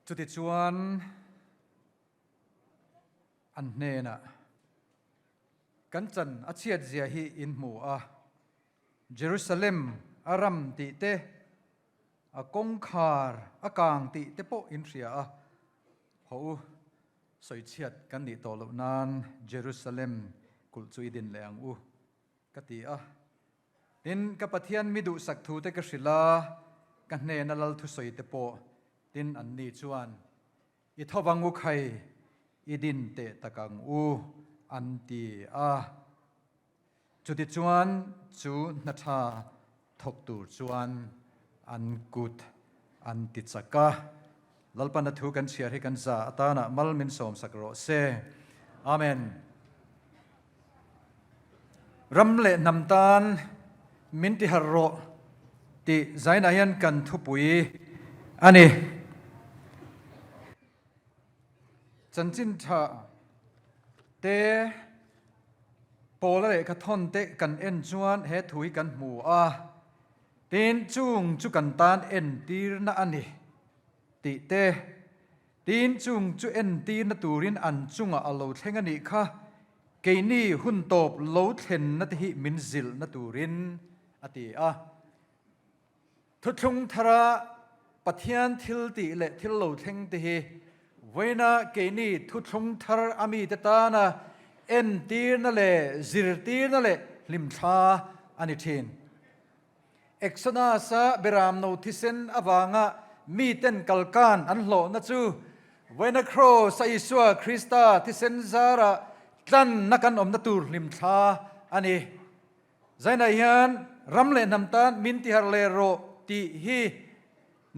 Chutichuan an hnenah, Kan chan a chhiat zia hi in hmu a, Jerusalem a ram tih te, a kawngkhar a kang tih te pawh in hria a, Haw u, sawichhiat kan nih tawh loh nan Jerusalem kulh chu i din leh ang u, ka ti a. Tin, ka Pathian mi duhsak thu te ka hrilh a, ka hnena lal thusawi te pawh tin anni chuan, I tho vang u khai, i din teh tak ang u, an ti a. Chutichuan chu hna tha thawk tur chuan an kut an ti chak a. Lalpan a thu kan chhiar hi kan za atana mal min sawmsak rawh se. Amen. Ram leh hnam tan min ti harh rawh tih zainah hian kan thupui a ni. Chanchin tha te Paula lehkha thawn te kan en chuan he thu hi kan hmu a, tin chung chu kan tan entirna a ni tih te, tin chung chu entirna turin an chungah a lo thleng a nih kha, keini hun tawp lo thlenna te hi min zilhna turin a ti a. Thuthlung thara Pathian thil tih leh thil lo thleng te hi vawiina keini thuthlung thar a mite tana entirna leh zirtirna leh hlimthla a ni thin. Exodus-a beramno thisen avanga miten kalkan an hlawhna chu vawiina Kraws-a Isua Krista thisen zara tlanna kan awmna tur hlimthla a ni. Zainah hian ram leh hnam tan min ti harh leh rawh tih hi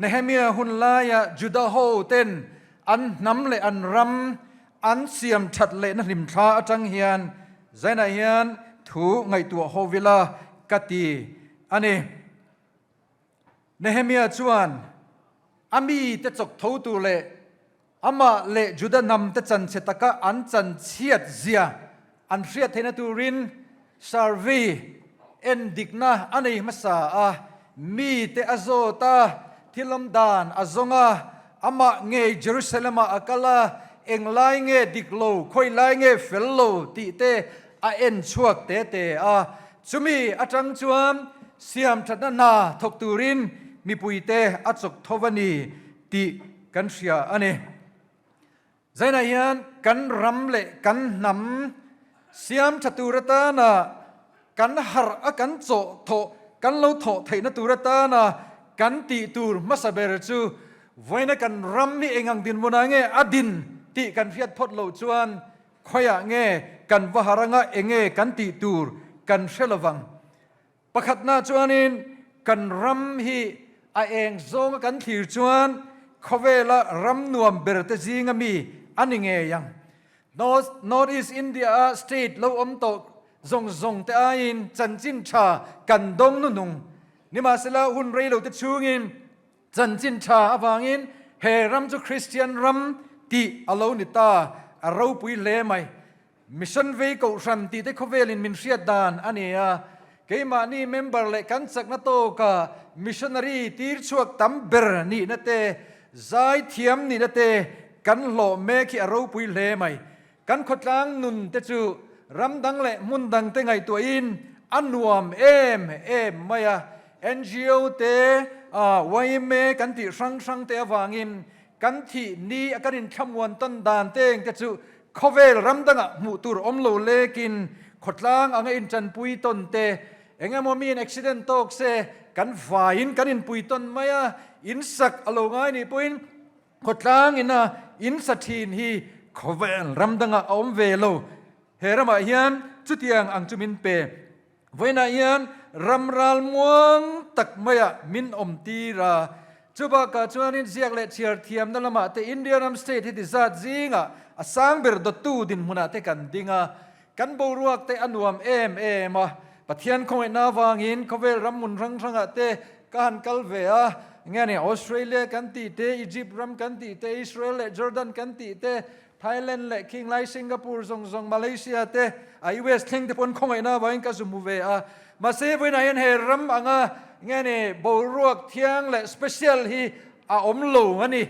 Nehemia hun laia Juda ho ten an hnam leh an ram an siam that lehna hlimthla atang hian Zainah hian thu ngaihtuah ho vila ka ti a ni. Nehemia chuan a mite chawk tho tur leh Amah leh Juda hnamte chanchhe taka an chanchhiat zia an hriat theihna turin survey, endikna, a nei hmasa a, mite a zawt a, thil awm dan a zawng a, amah ngei Jerusalem-ah a kal a, englai nge dik lo, khawilai nge fel lo tih te a en chhuak te te a. Chumi atang chuan siamthatna hna thawk turin mipuite a chawk tho a ni tih kan hria a ni. Zainah hian kan ram leh kan hnam siam tha tur atana kan harh a kan chawh thawh kan lo thawh theihna tur atana kan tih tur hmasa ber chu vawiina kan ram hi eng ang dinhmunah nge a din tih kan hriat phawt loh chuan khawiah nge kan va harh anga enge kan tih tur kan hre lovang. Pakhatna chuanin kan ram hi a eng zawnga kan thlir chuan khawvela ram nuam ber te zinga mi a ni ngei ang. North, North East India a state lo awm tawh zawng zawng te aiin chanchin tha kan dawng nuhnung. Nimahsela hun rei lo te chhungin chanchin tha avangin he ram chu Kristian ram tih a lo ni ta, a ropui hle mai. Mission vei kohhran tih te khawvelin min hriat dan a ni a, keimahni member leh kan chakna tawka missionary tir chhuak tam ber nihna te, zaithiam nihna te kan hlawh mek hi a ropui hle mai. Kan khawtlang nun te chu ram dang leh hmun dang te ngaihtuahin a nuam em em mai a, ngo te, yma kan tih hrang hrang te avangin Kan thih ni a kan inthlamuan tawn dan te eng te chu khawvel ram dangah hmuh tur awm lo lekin khawtlang anga intanpui tawn te, eng emaw miin accident tawk se kan vaiin kan inpui tawn mai a, in sak a lo ngai nih pawhin khawtlang ina in sa thin hi khawvel ram dangah a awm ve lo. He ramah hian chutiang ang chu min pe. Vawiinah hian ram ral muang tak maiah min awm tir a, chubakah chuanin ziak leh chhiar thiamna lamah te India ram state hi ti zat zingah a sang ber dawttu dinhmunah te kan ding a, kan boruak te a nuam em em a, Pathian khawngaihna avangin khawvel ram hmun hrang hrangah te ka han kal ve a, nge ni Australia kan tih te, Egypt ram kan tih te, Israel leh Jordan kan tih te, Thailand leh Khinglai Singapore zawng zawng Malaysia te a US thleng te pawn khawngaihna avangin ka zu hmu ve a. Mahse vawiinah hian he ram anga nge ni boruak thiang leh special hi a awm lo a ni.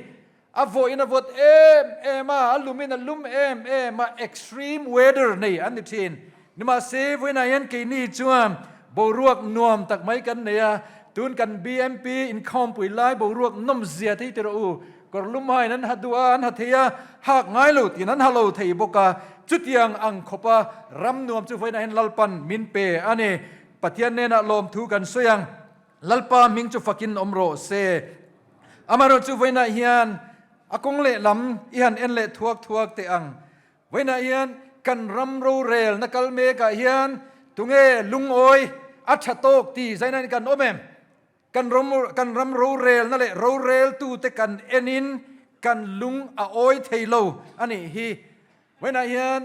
A vawhin a vawt em em a, a lumin a lum em em a, extreme weather nei an ni thin. Nimahse, vawiinah hian keini chuan boruak nuam tak mai kan nei a, tun kan BMP inkhawmpui lai boruak nawmzia te hi ti rawh u, kawr lum hain an ha duh a, an ha thei a, hak ngai lo tiin an ha lo thei bawk a, chutiang ang khawpa ram nuam chu vawiinah hian Lalpan min pe a ni. Pathian hnenah lawmthu kan sawi ang. Lalpa hming chu fakin awm rawh se. Amaherawh chu vawiinah hian a kawng leh lam i han en leh thuak thuak teh ang. Vawiinah hian kan ram rorelna kal mekah hian tunge lungawi a tha tawk ti zaina in kan awm em? Kan ram kan ram rorelna leh roreltute kan enin kan lung a awi thei lo a nih hi. Vawiinah hian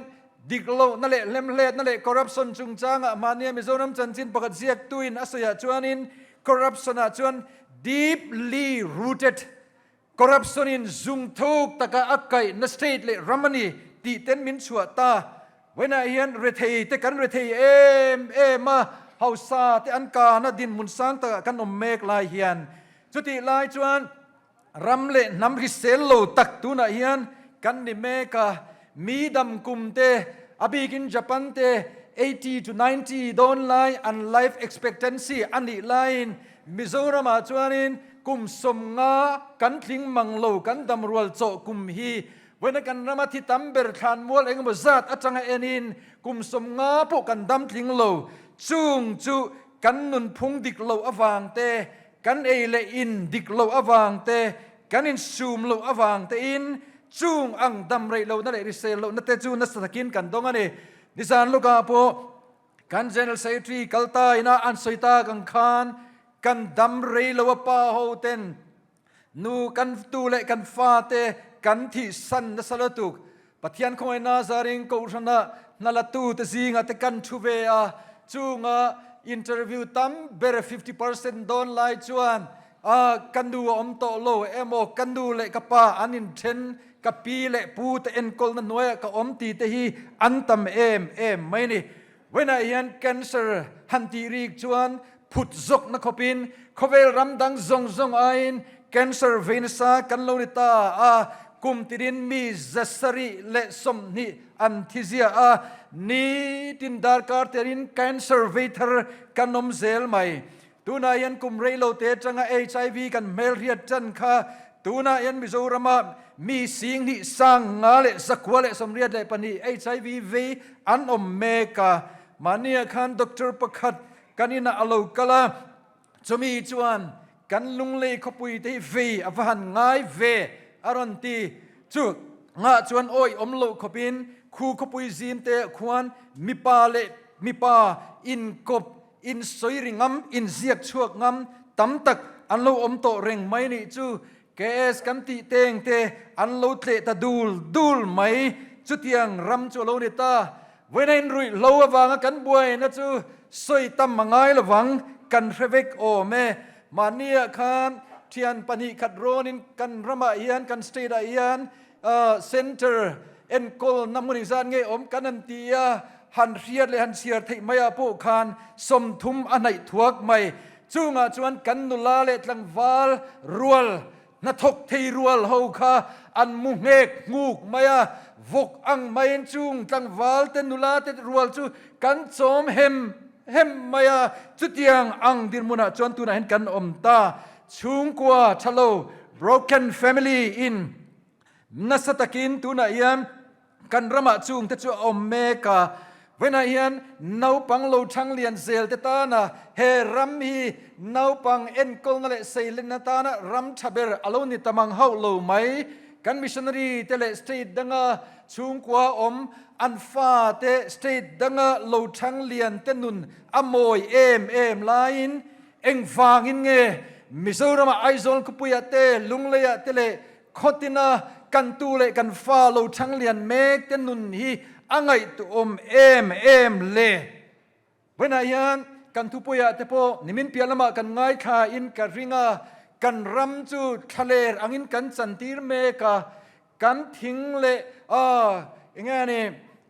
dik lohna leh hlemhletna leh corruption chungchangah mahnia Mizoram chanchin pakhat ziaktuin a sawiah chuanin corruption-ah chuan deeply rooted corruption-in zungthuk taka a kaihna state leh ram a ni tih ten min chhuah ta. Vawiinah hian rethei te kan rethei em em a, hausa te an kana dinhmun sang takah kan awm mek lai hian chutih lai chuan Ram leh hnam hrisel lo tak tunah hian kan ni mek a, mi dam kum te, a bikin Japan te 80 to 90 dawn lai an life expectancy a nih laiin Mizoramah chuanin kum 50 kan tling mang lo kan dam rual chawh kum hi vawiina kan rama thi tam ber thlanmual engemaw zat atanga enin kum 50 pawh kan dam tling lo chung chu kan nunphung dik loh avang te Kan ei leh in dik loh avang te, kan insum loh avang tein chung ang dam reih lohna leh risel lohna te chu nasa takin kan dawng a ni. Nizan lawkah pawh kan General Secretary kal ta ina an sawi tak ang khan kan dam rei lo a pa ho ten nu kan tu leh kan fa te kan thihsan nasa lutuk. Pathian khawngaihna zarin Kohhrana hnalatute zingah te kan thu ve a, chunga interview tam ber 50% dawn lai chuan a ka nu a awm tawh lo emaw ka nu leh ka pa an inthen, ka pi leh pu te enkawlna hnuaiah ka awm ti te hi an tam em em mai ni. Vawiinah hian cancer han tih rik chuan phut zawkna khawpin khawvel ram dang zawng zawng aiin cancer vei nasa kan lo ni ta a, kum tirin mi 720 an thi ziah a, nitin darkar terin cancer vei thar kan awm zel mai. Tunah hian kum rei lo te atanga HIV kan hmelhriat tan kha tunah hian Mizorama mi 25 182 HIV vei an awm mek a. Mahniah khan doctor pakhat kan inah a lo kal a, chumi chuan kan lunglei khawpui te hi vei a va han ngai ve a rawn ti. Chu ngah chuan awih awm loh khawpin khu khawpui zim te khuan mipa leh mipa inkawp Insawi ri ngam, inziak chhuak ngam tam tak an lo awm tawh reng mai nih chu KS kan tih teng te an lo tleh ta dul dul mai. Chutiang ram chu a lo ni ta. Vawiina inruih hlo avanga kan buaina chu sawi tam a ngai lovang, kan hre vek awm e. Mahniah khan thian pahnih khat rawnin kan ramah hian, kan state ah hian Centre enkawlna hmun engzat nge awm kan han ti a, han hriat leh han chhiar theih maiah pawh khan 30 a hnaih thuak mai. Chungah chuan kan nula leh tlangval rual, hnathawk thei rual ho kha an mu nghek nghuk mai a, vawk ang maiin chung tlangval te nula te rual chu kan chawm hem hem mai a. Chutiang ang dinhmunah chuan tunah hian kan awm ta. Chhungkua tha lo, broken family, in nasa takin tunah hian kan ramah chungte chu a awm mek a. Vawiinah hian naupang lo thang lian zel te tana he ram hi naupang enkawlna leh seilenna tana ram tha ber a lo ni ta mang hauh lo mai. Kan missionary te leh state danga chhungkua awm an fate state danga lo thang lian te nun a mawi em em laiin Engvangin nge Mizorama Aizawl khawpuiah te, Lungleiah te leh khawtina kan tu leh kan fa lo thanglian mek te nun hi a ngaihtuahawm em em le? Vawiinah hian kan thupuiah te pawh nimin piah lamah kan ngaithlain ka ring a, kan ram chu thlaler angin kan chantir mek a, kan thing leh eng nge ni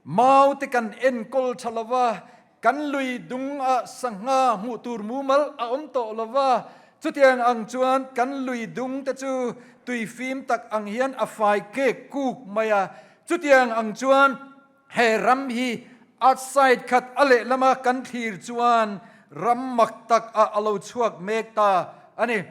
mau te kan enkawl tha lo va, kan lui dung ah sangha hmuh tur mumal a awm tawh lo va. Chutiang ang chuan kan lui dung te chu tui fim tak ang hian a fai kek kuk mai a. Chutiang ang chuan he ram hi a side khat a lehlama kan thlir chuan ram mak tak ah a lo chhuak mek ta a ni.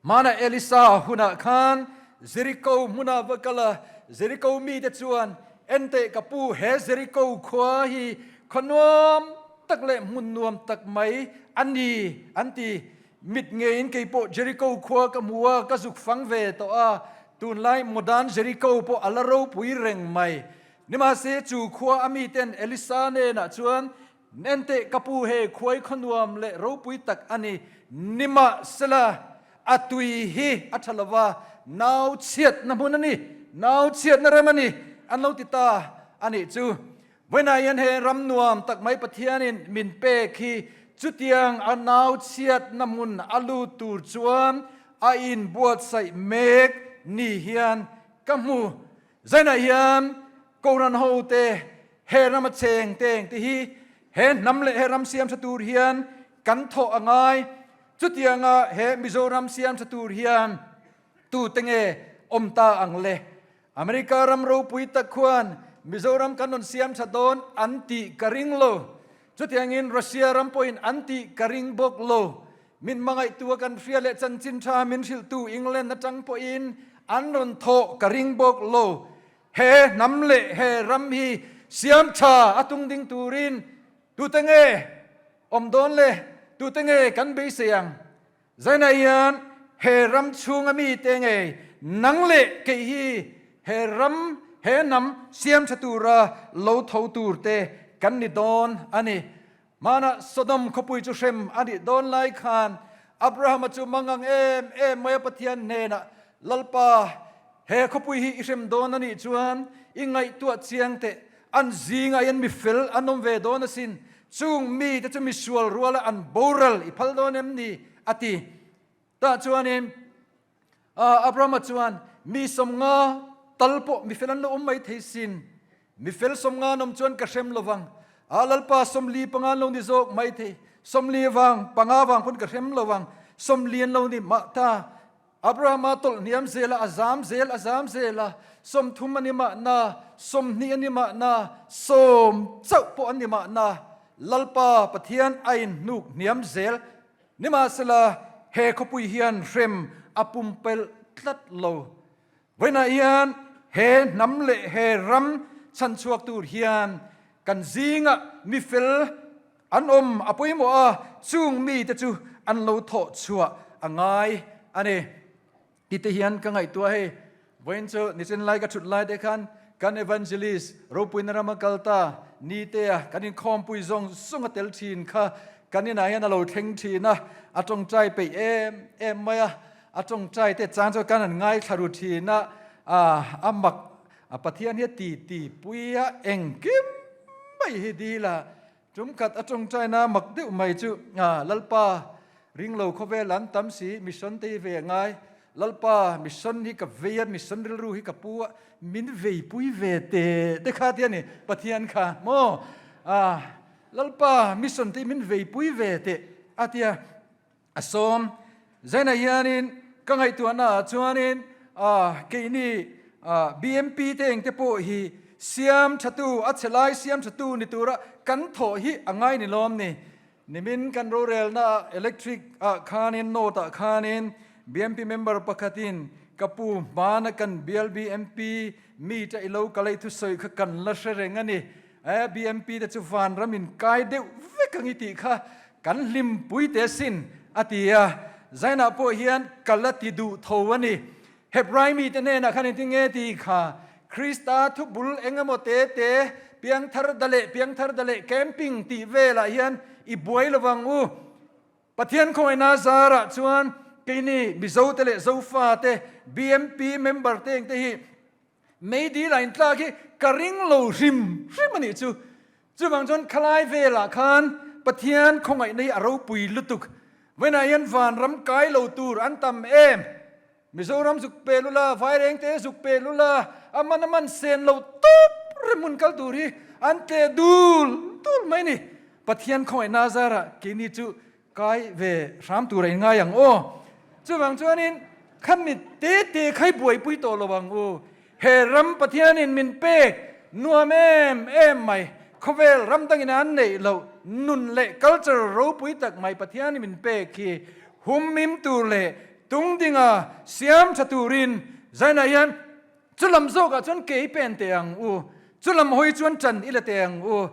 Hmana Elisa hunah khan Jeriko hmunah va kal a, Jeriko mite chuan, Enteh ka pu, he Jeriko khua hi khaw nuam tak leh hmun nuam tak mai a ni, an ti. Mit ngeiin kei pawh Jeriko khua ka hmu a, ka zuk fang ve tawh a, tunlai modern Jeriko pawh a la ropui reng mai. Nimahse chu khua a miten Elisa hnenah chuan, Nenteh ka pu he khuai khaw nuam leh ropui tak a ni. Nimahsela, a tui hi a tha lova, nau chhiatna hmun a ni, nau chhiatna rem a ni, an lo ti ta a nih chu. Vawiinah hian he ram nuam tak mai Pathianin min pek hi chutiang a nau chhiatna hmun a lut tur chuan a inbuatsaih mek ni hian ka hmu. Zainah hian Kohhran hote he rama cheng teng te hi he hnam leh he ram siam tha tur hian kan thawh a ngai. Chutianga he Mizoram siam tha tur hian tute nge awm ta ang le? America ram ropui tak khuan Mizoram kan rawn siam tha dawn an tih ka ring lo. Chutiangin Russia ram pawhin an tih ka ring bawk lo. Min hmangaihtu a kan hria leh chanchin tha min hrilhtu England atang pawhin an rawn thawh ka ring bawk lo. He hnam leh he ram hi siam tha a tung ding turin tute nge awm dawn le? Tute nge kan beisei ang? Zainah hian he ram chhunga mite nge nang leh kei hi he ram, he hnam siam tha tura lo tho turte kan ni dawn a ni. Hmanah Sodom khawpui chu hrem a nih dawn lai khan Abrahama chu mangang em em mai a Pathian hnenah, Lalpa, he khawpui hi i hrem dawn a nih chuan i ngaihtuah chiang teh, an zingah hian mi fel an awm ve dawn asin, chung mite chu misual ruala an boral i phal dawn em ni? a ti. Tah chuanin Abrahama chuan, Mi 50 tal pawh mi fel an lo awm mai thei sin. Mi fel 50 an awm chuan ka hrem lo vang. A Lalpa 45 an lo ni zawk mai thei. 40 vang, panga vang pawn ka hrem lo vang. 40 an lo ni mah ta. Abrahama tawlh hniam zel a, a zam zel, a zam zel a. 30 a ni mah na, 20 a ni mah na, 10 chauh pawh an ni mah na. Lalpa Pathian a inhnuk hniam zel. Nimahsela, he khawpui hian hrem a pumpelh tlat lo. Vawiinah hian he hnam leh he ram chhanchhuak tur hian kan zingah mi fel an awm a pawimawh a, chung mite chu an lo thawh chhuah a ngai a ni. Tite hian ka ngaihtuah hei, vawiin chu nichin lai ka thut lai te khan kan evangelist ropuina rama kal ta Nitea kan inkhawmpui zawng zawng a tel thin kha kan inah hian a lo thleng thin a, a tawngtai peih em em mai a, a tawngtai te chang chuan kan han ngaithla ru thin a, a mak a Pathian hi a ti ti pui a, engkim mai hi dil a, Tumkhat a tawngtaina mak deuh mai chu, Lalpa, ringlo khawvel an tam si, mission te hi ve a ngai. Lalpa, mission hi ka vei a, mission rilru hi ka pu a, min veipui ve te te kha tia ni, Pathian kha maw? Lalpa, mission te hi min veipui ve teh a tia. A sawm zainah hianin ka ngaihtuahna ah chuanin keini BMP te engte pawh hi siam thatu, a chhe lai siam thatu ni tura kan thawh hi a ngai ni lawm ni. Nimin kan rorelna ah electric ah khanin note ah khanin BMP member pakhatin ka pu hmana kan bial BMP meet a ilo kalei thusawi kha kan la hre reng a ni. BMP te chu vanram in kai deuh vek ang i tih kha Kan hlimpui te sin, a ti a. Zainah pawh hian ka la ti duh tho a ni. Hebrai mite hnenah khan engtin nge ti kha? Krista thu bul eng emaw te te, piangthar da leh piangthar da leh camping tih velah hian i buai lo vang u. Pathian khawngaihna zarah chuan keini Mizote leh Zofate, BMP member te engte hi Meidil a intlak hi ka ring lo hrim hrim a nih chu. Chuvang chuan khalai velah khan Pathian khawngaihna hi a ropui lutuk. Vawiinah hian vanram kai lo tur an tam em? Mizoram zuk pe lula, Vairengte zuk pe lula, a man a man sen lo tawp rem hmun kal tur hi an tle dul dul mai a ni. Pathian khawngaihna zarah keini chu. Kai ve hram tur a inngai ang aw. Chuvang chuanin khami te te khai buaipui tawh lo ang u. He ram Pathianin min pek nuam em em mai, khawvel ram dangin an neih loh nun leh culture ropui tak mai Pathianin min pek hi hummim tur leh tung dinga siam tha turin zainah hian Chu lam zawkah chuan kei pen teh ang u, chu lam hawi chuan ṭan i la teh ang u.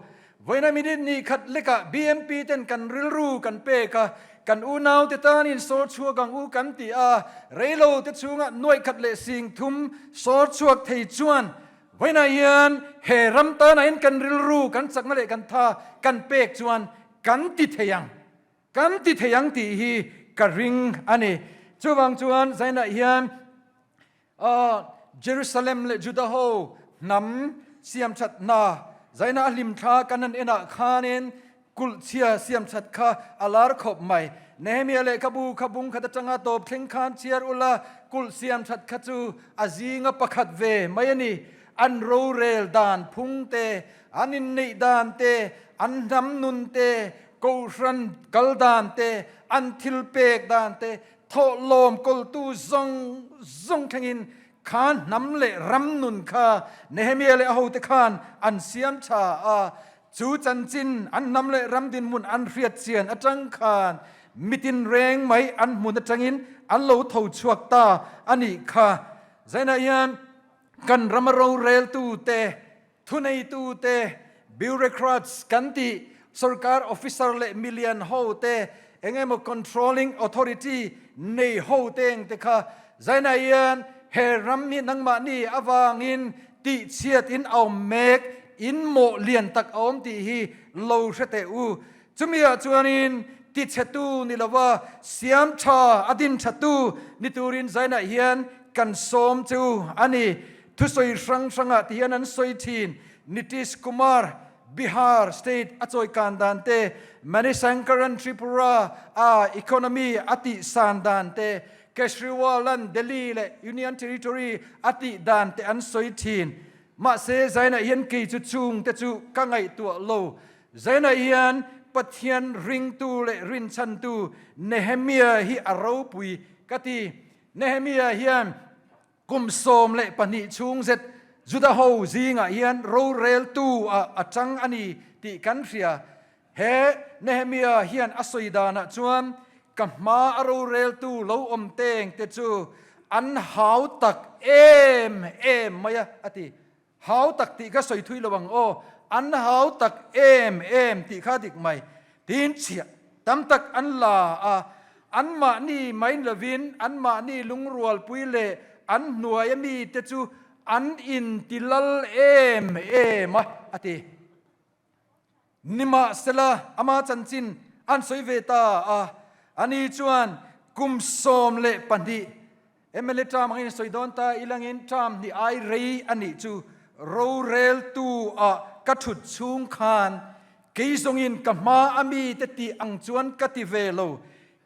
Vawiina minute ni khat lekah BMP ten kan rilru kan pek a, kan unaute tanin sawr chhuak ang u kan ti a, reilo te chhunga nuaih khat leh sing thum sawr chhuak thei chuan vawiinah hian he ram tanah hian kan rilru kan chakna leh kan tha kan pek chuan kan ti thei ang. Kan ti thei ang tih hi ka ring a ni. Chuvang chuan zainah hian Jerusalem leh Juda ho hnam siamthat hna zaina a hlimthla kan han enah khanin kulh chhia siamthat kha a lar khawp mai. Nehemia lehkhabu kha bung khat atanga tawp thleng khan chhiar ula kulh siamthat kha chu a zinga pakhat ve mai a ni. An rorel dan phung te, an inneih dan te, an hnam nun te, Kohhran kal dan te, an thil pek dan te, thawhlawm kawltu zawng zawng thlengin kha hnam leh ram nun kha Nehemiah leh a hote khan an siam tha a. Chu chanchin an hnam leh ram dinhmun an hriat chian atang khan mitin reng mai an hmun atangin an lo tho chhuak ta a nih kha. Zainah hian kan rama roreltute Thuneitute, bureaucrats kan tih, sorkar officer leh milian ho te, eng emaw controlling authority nei ho te eng te kha zainah hian he ram hi nangmahni avangin tihchhiat in a awm mek, in mawh lian tak a awm tih hi lo hre teh u. Chumi ah chuanin tichhetu ni lova siam tha a din thatu ni turin zainah hian kan sawm che u a ni. Thusawi hrang hrangah ti hian an sawi thin. Nitish Kumar, Bihar state a chawikan dan te, Manishankaran Tripura a economy a tih san dan te, Kejriwal-an Delhi leh Union Territory a tih dan te an sawi thin. Mahse zainah hian kei chu chungte chu ka ngaihtuah lo. Zainah hian Pathian ringtu leh rinchhantu Nehemiah hi a ropui ka ti. Nehemiah hian Kum 12 chhung zet Juda ho zingah hian roreltu ah a chang a ni tih kan hria. He Nehemia hian a sawi danah chuan ka hma a roreltu lo awm teng te chu an hau tak em em mai a, a ti. Hau tak tih kha sawi thui lo ang aw, an hau tak em em tih kha dik mai. Tin chhiah tam tak an la a, anmahni mai ni lovin anmahni lungrualpui leh an hnuaia mite chu an intilal em em a, a ti. Nimahsela, ama chanchin an sawi ve ta a, ani chuan kum 12 mla term angin sawi dawn ta ilangin term hnih ai rei a nih chu roreltu ah ka thut chhung khan kei zawngin ka hma a mite tih ang chuan ka ti ve lo.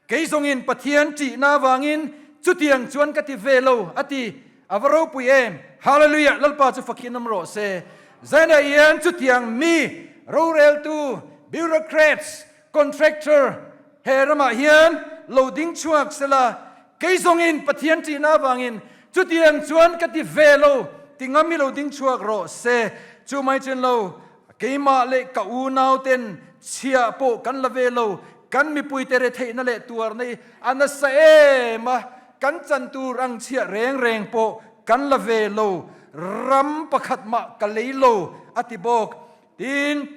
Kei zawngin Pathian ṭihna avangin chutiang chuan ka ti ve lo, a ti. A va ropui em! Hallelujah! Lalpa chu fakhin awm rawh se. Zainah hian chutiang mi, roreltu, bureaucrats, contractor he ramah hian lo ding chhuak sela, kei zawngin Pathian ṭihna avangin chutiang chuan ka ti ve lo ti ngam hi lo ding chhuak rawh se. Chu mai chuan lo Keimah leh ka unauten chhia pawh kan la ve lo, kan mipuite retheihna leh tuarna hi a nasa em a, kan chan tur ang chhia reng reng pawh kan la ve lo, ram pakhat mah ka lei lo, a ti bawk. Tin,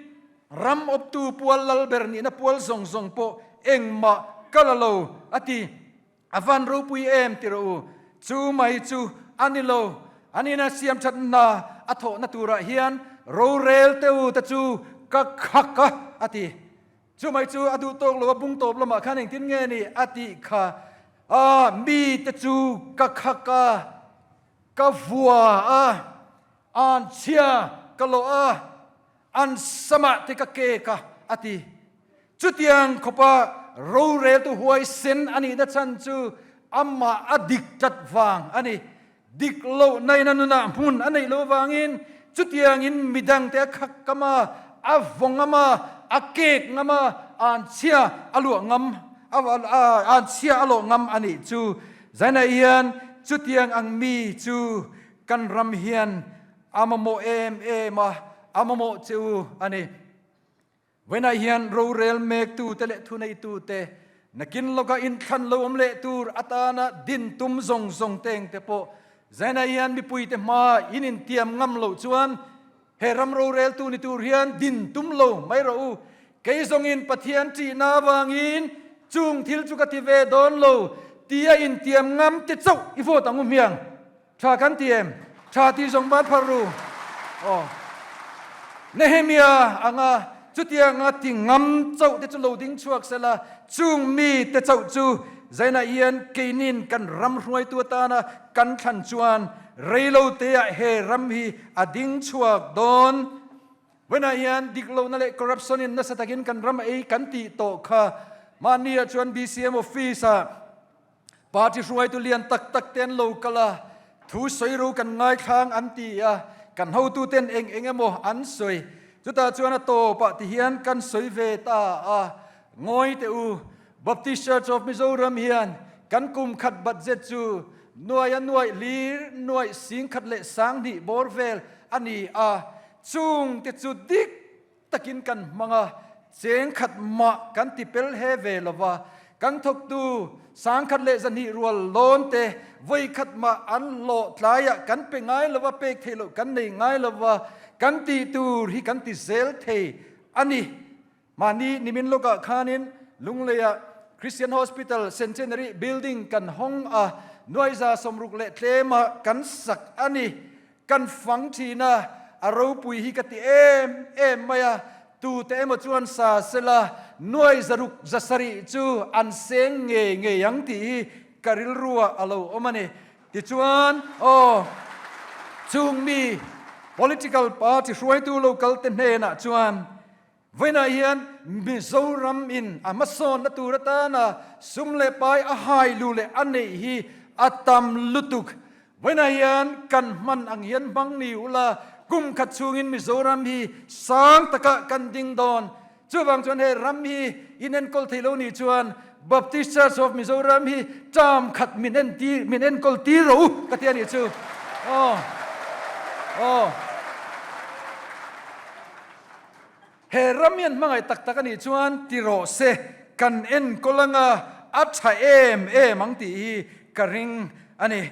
ram awptu pual lalber nihna pual zawng zawng pawh engmah ka la lo, a ti. A van ropui em ti rawh u. Chu mai chu a ni lo. An ina siam thatna a thawhna turah hian rorel te u te chu ka khak a, a ti. Chu mai chu a duh tawk lo a, bung tawp lamah khan engtin nge ni a tih kha, A mi te chu ka khak a, ka vua a, an chhia ka lawh a, An samah te ka kek a, a ti. Chutiang khawpa roreltu huaisen a nihna chhan chu amah a dik tlat vang a ni. Dik lohna in a nunah hmun a neih loh avangin chutiangin midangte a khak ngam a, a vaw ngam a, a kek ngam a, an chhia a luah ngam. A chhia a lawh ngam a nih chu. Zainah hian chutiang ang mi chu kan ram hian a mamawh em em a, a mamawh che u a ni. Vawiinah hian rorel mektute leh thuneitute nakin lawka inthlan lo awm leh tur atana din tum zawng zawng teng te pawh Zainah hian mipuite hmaa in intiam ngam loh chuan He ram roreltu ni tur hian din tum lo mai rawh u. Kei zawngin Pathian ṭihna avangin chung thil chu ka ti ve dawn lo tia intiam ngam te chauh i vote ang u hmiang. Ṭha kan ti em? Ṭha ti zawng ban phar ru. Aw. Nehemia anga chutianga ti ngam chauh te chu lo ding chhuak sela, chung mi te chauh chu Zainah hian keinin kan ram hruaitu atana kan thlan chuan Reiloteah he ram hi a ding chhuak dawn. Vawiinah hian diklohna leh corruption in nasa takin kan ram a ei kan tih tawh kha. Mahni ah chuan BCM office ah party hruaitu lian tak tak te an lo kal a, thu sawi ro kan ngaithlang an ti a, kan hotuten eng eng emaw an sawi. Chutah chuan a tawpah ti hian kan sawi ve ta a, ngawi teh u, Baptist Church of Mizoram hian kan kum khat budget chu nuai a nuaih lir nuaih singkhat leh sanghnih bawr vel a ni a, chung te chu dik takin kan hmang a, cheng khat mah kan ti pel he ve lo va, kan thawktu sangkhat leh zahnih rual lawn te vawi khat mah an hlawh tlaiah kan pe ngai lo va, pek theih loh kan nei ngai lo va, kan tih tur hi kan ti zel thei a ni. Mahni nimin lawkah khanin Lungleiah Christian Hospital Centenary Building kan hawng a, nuaiza 60 leh tlema kan sak a ni. Kan fang thin a, a ropui hi ka ti em em mai a, tute emaw chuan sa sela nuai 600 700 chu an seng ngei ngei ang tih hi ka rilruah a lo awm a ni. Tichuan, aw, chung mi political party hruaitu local te hnenah chuan Vawiinah hian Mizoram in a hmasawnna tur atana sum leh pai a hai lu leh a neih hi a tam lutuk. Vawiinah hian kan hman ang hian hmang ni ula, kum khat chhungin Mizoram hi sang takah kan ding dawn. Chuvang chuan he ram hi inenkawl thei lo nih chuan Baptist Church of Mizoram hi term khat min entir, min enkawl tir rawh u ka ti a nih chu. Aw. Aw. He ram hian hmangaih tak tak a nih chuan ti rawh se, kan enkawl anga a tha em em ang tih hi ka ring a ni.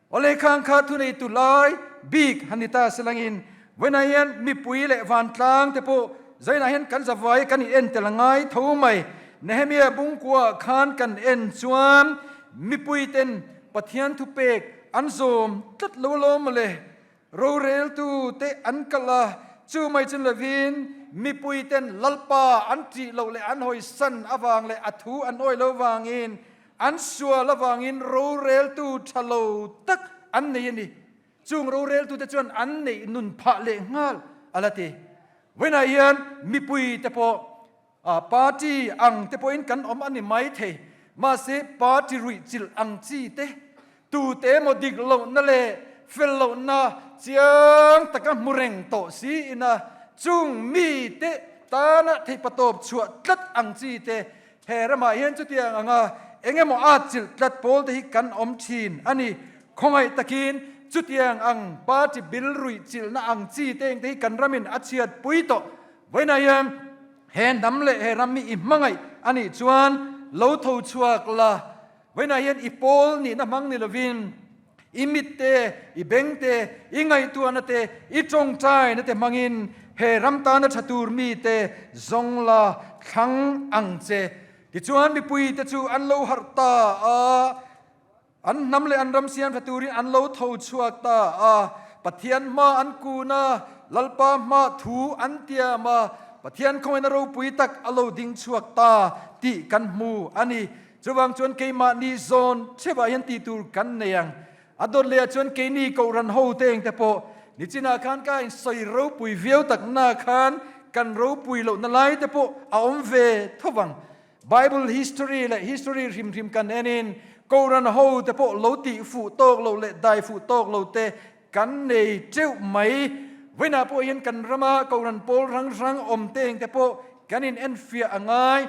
Awle khang kha thuneitu lai bik han ni ta selangin vawiinah hian mipui leh vantlang te pawh zainah hian kan zavai kan in en tel ngai tho mai. Nehemiah bungkuaah khan kan en chuan mipui ten Pathian thupek an zawm tlat lo alawm mawle. Roreltu te an kalh a, chu mai chu lovin mipui ten Lalpa an ṭih loh leh an hawisan avang leh a thu an awi lo vangin an sual avangin roreltu ṭha lo tak an nei a ni. Chung roreltute chuan an neih nun phah leh nghal a la ti. Vawiinah hian mipui te pawh Party ang te pawhin kan awm a ni mai thei. Mahse, party ruih chilh ang chi te, tute emaw dik lohna leh fel lohna chiang taka hmu reng tawh siin a chung mite tana theihpatawp chhuah tlat ang chi te, he ramah hian chutiang anga eng emaw at chilh tlat pawl te hi kan awm thin a ni. Khawngaih takin chutiang ang party bil ruih chilhna ang chi te engte hi kan ramin a chhiatpui tawh. Vawiinah hian he hnam leh he ram hi i hmangaih a nih chuan lo tho chhuak la. Vawiinah hian i pawl nihna hmang ni lovin i mit te, i beng te, i ngaihtuahna te, i tawngtaina te hmangin he ram tana tha tur mite zawng la thlang ang che. Tichuan mipuite chu an lo harh ta a. An hnam leh an ram siam tha turin an lo tho chhuak ta a, Pathian hma an kun a, Lalpa hma thu an tiam a, Pathian khawngaihna ropui tak a lo ding chhuak ta tih kan hmu a ni. Chuvang chuan keimahni zawn chhevah hian tih tur kan nei ang. A dawt lehah chuan keini Kohhran hote engte pawh nichinah khan ka insawi ropui viau takna khan kan ropui lohna laite pawh a awm ve tho vang. Bible history leh history hrim hrim kan enin Kohhran ho te pawh lo tih fuh tawk lo leh dai fuh tawk lo te kan nei teuh mai. Vawiinah pawh hian kan rama Kohhran pawl hrang hrang awm te eng te pawh kan in enfiah a ngai.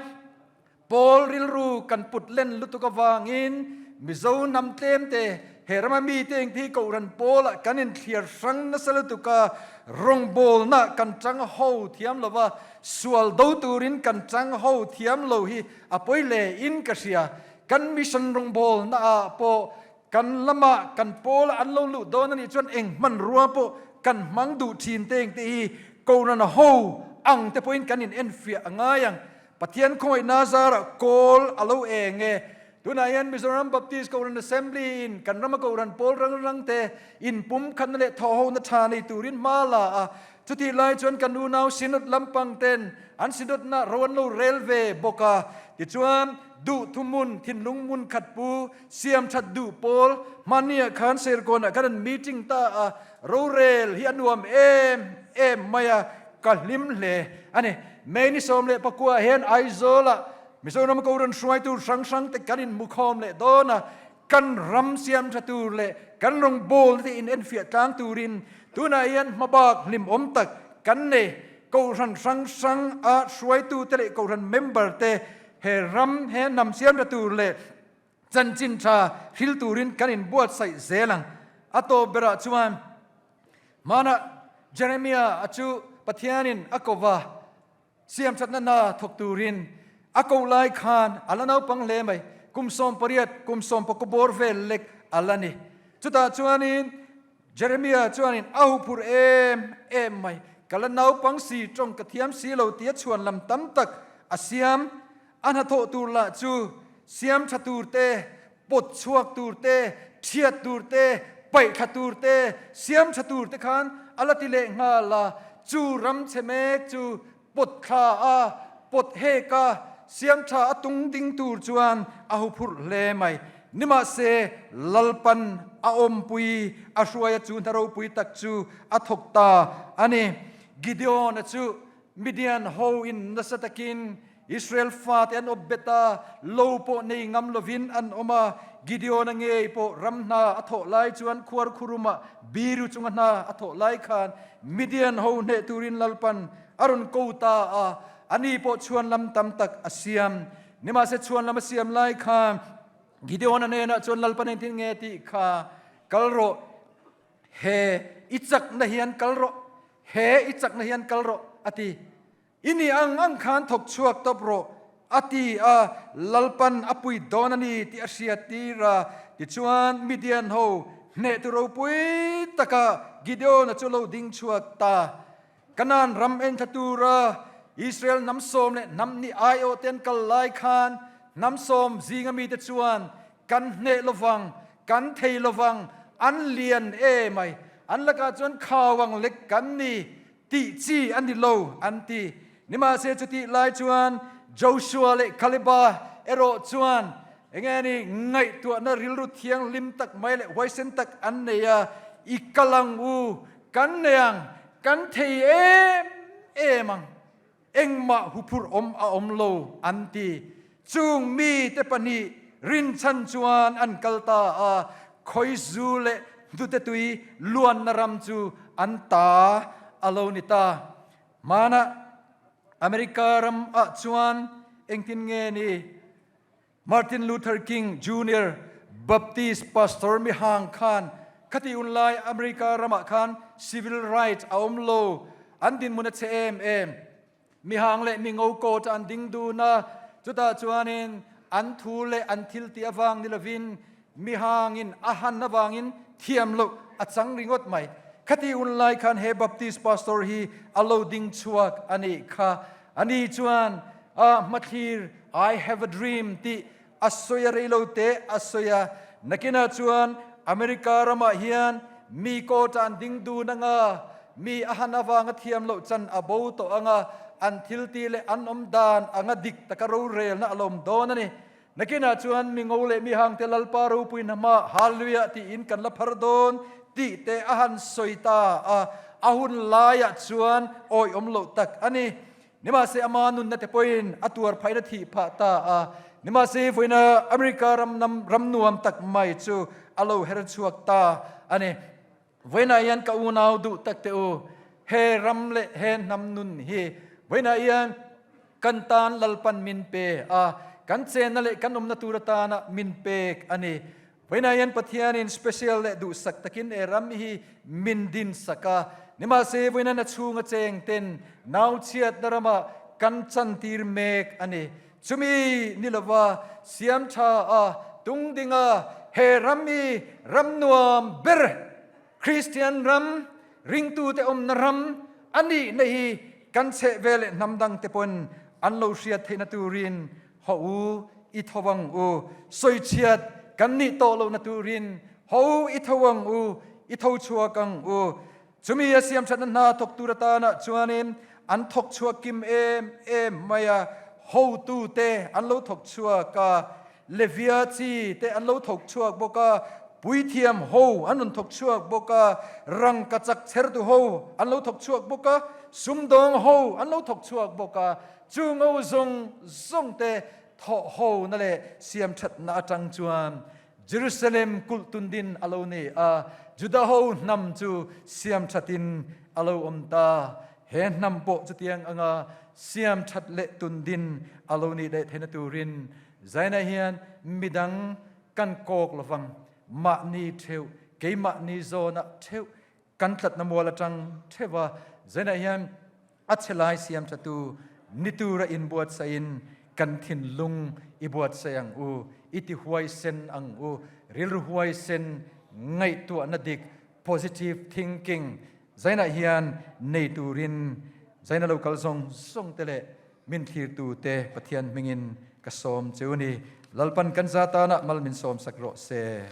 Pawl rilru kan put len lutuk avangin Mizo hnam tlemte he rama mite engti hi Kohhran pawlah kan inthliar hrang nasa lutuk a, rawngbawlna kan chang ho thiam lo va, sual do turin kan chang ho thiam lo hi a pawi hle in ka hria. Kan mission rawngbawlna ah pawh kan lamah kan pawlah an lo luh dawn a nih chuan eng hmanrua pawh kan hmang duh thin te engte hi Kohhran ho ang te pawhin kan inenfiah a ngai ang. Pathian khawngaihna zarah kawl a lo eng e. Tunah hian Mizoram Baptist Kohhran Assembly in kan rama Kohhran pawl rang rang te inpumkhatna leh thawhhona tha nei turin hma la a. Chutih lai chuan kan unau Synod lampang ten an Synod-na ro an lo rel ve bawk a. Tichuan, duh thuhmun, thinlung hmun khat pu, siam that duh pawl hmaniah khan Serkawnah khan an meeting ta a. Rorel hi a nuam em em mai a. Ka hlim hle a ni. May ni 19 hian Aizawlah Mizoram Kohhran hruaitu hrang hrang te kan inhmukhawm leh dawn a, kan ram siam tha tur leh kan rawngbawlna te in enfiah tlang turin tunah hian hmabak hlimawm tak kan nei. Kohhran hrang hrang a hruaitu te leh Kohhran member te he ram he hnam siam tha tur leh chanchin tha hril turin kan inbuatsaih zel ang. A tawp berah chuan Hmanah Jeremiah a chu Pathianin a ko va, siamthatna hna thawk turin a koh lai khan a la naupang hle mai, kum 18, kum 19 bawr vel lek a la ni. Chutah chuanin Jeremiah chuanin a huphurh em em mai, ka la naupang si, tawng ka thiam si lo tia chhuan lam tam tak a siam. A hnathawh tur lah chu siam tha tur te, pawt chhuak tur te, thiat tur te, paih thla tur te, siam tha tur te khan a la ti leh nghal a. Chu ram chhe mek chu pawt thla a, pawt hek a, siam tha a tung ding tur chuan a huphurh hle mai. Nimahse, Lalpan a awmpui a hruaia chu hna ropui tak chu a thawk ta a ni. Gideon-a chu Midian ho in nasa takin Israel fate an awp bet a, lo pawh nei ngam lovin an awm a. Gideon-a ngei pawh ram hna a thawh lai chuan khuar khurumah biru chunga hna a thawh lai khan Midian ho hneh turin Lalpan a rawn ko ta a, ani pawh chhuanlam tam tak a siam. Nimahse chhuanlam a siam lai khan Gideon-a hnenah chuan Lalpan engtin nge tih kha kal rawh, he i chakna hian kal rawh, he i chakna hian kal rawh a ti. I nih ang ang khan thawk chhuak tawp rawh, a ti a, Lalpan a pui dawn a ni tih a hriat tir a. Tichuan, Midian ho hnehtu ropui taka Gideon-a chu lo ding chhuak ta. Kanaan ram enthla tura Israel hnam sawm leh hnam hnih aiawhte an kal lai khan hnam sawm zinga mite chuan, Kan hneh lovang, kan thei lovang, an lian e mai, an lakah chuan khau ang lek kan ni, Tih chi a ni lo an ti. Nimahse chutih lai chuan Joshua leh Kaleba erawh chuan enge ni ngaihtuahna rilru thianghlim tak mai leh huaisen tak an nei a, I kal ang u, kan nei ang, kan thei em em ang, engmah huphurh awm a awm lo an ti. Chung mite pahnih rinchhan chuan an kal ta a, khawizu leh hnute tui luanna ram chu an ta a lo ni ta. Hmanah America ram ah chuan engtin nge ni Martin Luther King Junior Baptist pastor mihang khan khati unlai America ramah khan civil rights a awm lo, an dinhmun a che em em. Mihang leh mingo court ah an ding dun a, chutah chuanin an thu leh an thil tih avang ni lovin mihangin a han avangin thiam loh a chang ringawt mai. Khati hun lai khan he Baptist pastor hi a lo ding chhuak a nih kha. Ani chuan a hmathlir I have a dream tih a sawi a rei lo teh a sawi a, nakinah chuan America ramah hian mi court ah an ding dun anga, mi a han avanga thiam loh chan a bo tawh anga, an thil tih leh an awm dan anga dik taka rorelna a lawm dawn a ni. Nakinah chuan mi ngo leh mi hangte Lalpa ropui hna hma Hallelujah tiin kan la phar dawn tih te a han sawi ta a, a hun laiah chuan awihawm loh tak a ni. Nimahse ama nunna te pawhin a tuar phain a thih phah ta a. Nimahse vawiina America ram nam ram nuam tak mai chu a lo her chhuak ta a ni. Vawiinah hian ka unau duh tak te u, he ram leh he hnam nun hi vawiinah hian kan tan Lalpan min pe a. Kan chenna leh kan awmna tur atana min pek a ni. Vawiinah hian Pathianin special leh duhsak takin he ram hi min dinsak a. Nimahse, vawiina na chhunga cheng ten nauchhiatna ramah kan chantir mek a ni. Chumi ni lova siam tha a tung dinga he ram hi ram nuam ber, Kristian ram, ringtute awmna ram a nihna hi kan chheh vel leh hnam dangte pawn an lo hriat theihna turin haw u i tho ang u. Sawichhiat kan nih tawh lohna turin haw u i tho ang u, i tho chhuak ang u. Chumi a siamthatna hna thawk tur atana chuanin an thawk chhuak kim em em mai a, hotute an lo thawk chhuak a, Levia chi te an lo thawk chhuak bawk a, puithiam ho an rawn thawk chhuak bawk a, rangkachak chhertu ho an lo thawk chhuak bawk a, sumdawng ho an lo thawk chhuak bawk a, chu ngo zawng zawng te thawh hona leh siamthatna atang chuan Jerusalem kulh tundin a lo ni a, Juda ho hnam chu siamthatin a lo awm ta. He hnam pawh chutiang anga siamthat leh tundin a lo nih leh theihna turin Zaina hian midang kan kawk lovang, mahni theuh, keimahni zawnah theuh kan tlatna mual atang theuh a, Zaina hian a chhe lai siamthatu ni tura inbuatsaihin kan thinlung i buatsaih ang u, i ti huaisen ang u, rilru huaisen, ngaihtuahna dik, positive thinking, Zainah hian nei turin Zaina lo kal zawng zawng te leh min thlirtu te Pathian hmingin ka sawm che u ni. Lalpan kan za tanah mal min sawm sak rawh se.